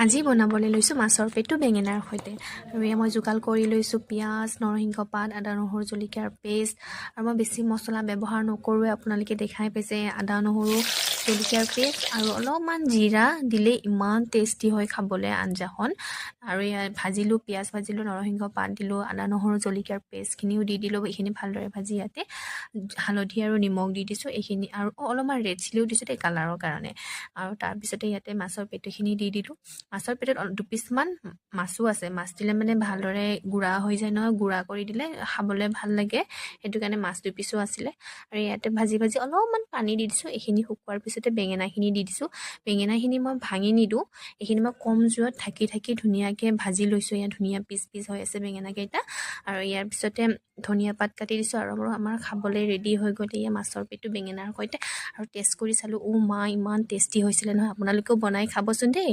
আজি বনাবলৈ লৈছোঁ মাছৰ পেটু বেঙেনাৰ সৈতে। আৰু এয়া মই যোগাৰ কৰি লৈছোঁ পিঁয়াজ, নৰসিংহ পাত, আদা, নহৰু, জলকীয়াৰ পেষ্ট। আৰু মই বেছি মছলা ব্যৱহাৰ নকৰোঁৱে, আপোনালোকে দেখাই পাইছে। আদা, নহৰু, জলকীয়াৰ পেষ্ট আৰু অলপমান জিৰা দিলে ইমান টেষ্টি হয় খাবলৈ আঞ্জাখন। আৰু এয়া ভাজিলোঁ, পিঁয়াজ ভাজিলোঁ, নৰসিংহ পাত দিলোঁ, আদা, নহৰু, জলকীয়াৰ পেষ্টখিনিও দি দিলোঁ। এইখিনি ভালদৰে ভাজি ইয়াতে হালধি আৰু নিমখ দি দিছোঁ এইখিনি। আৰু অলপমান ৰেড চিলিও দিছোঁ দেই কালাৰৰ কাৰণে। আৰু তাৰপিছতে ইয়াতে মাছৰ পেটুখিনি দি দিলোঁ। মাছৰ পেটুত দুপিচমান মাছো আছে। মাছ দিলে মানে ভালদৰে গুড়া হৈ যায় নহয়, গুড়া কৰি দিলে খাবলৈ ভাল লাগে, সেইটো কাৰণে মাছ দুপিচো আছিলে। আৰু ইয়াতে ভাজি ভাজি অলপমান পানী দি দিছোঁ। এইখিনি শুকোৱাৰ পিছতে বেঙেনাখিনি দি দিছোঁ। বেঙেনাখিনি মই ভাঙি নিদিওঁ, এইখিনি মই কম জুইত ঢাকি ঢাকি ধুনীয়াকৈ ভাজি লৈছোঁ। ইয়াত ধুনীয়া পিচ পিচ হৈ আছে বেঙেনাকেইটা। আৰু ইয়াৰ পিছতে ধনিয়া পাত কাটি দিছোঁ আৰু আমাৰ খাবলৈ ৰেডি হৈ গ'ল এয়া মাছৰ পেটু বেঙেনাৰ সৈতে। আৰু টেষ্ট কৰি চালোঁ, অ' মা, ইমান টেষ্টি হৈছিলে নহয়! আপোনালোকেও বনাই খাবচোন দেই।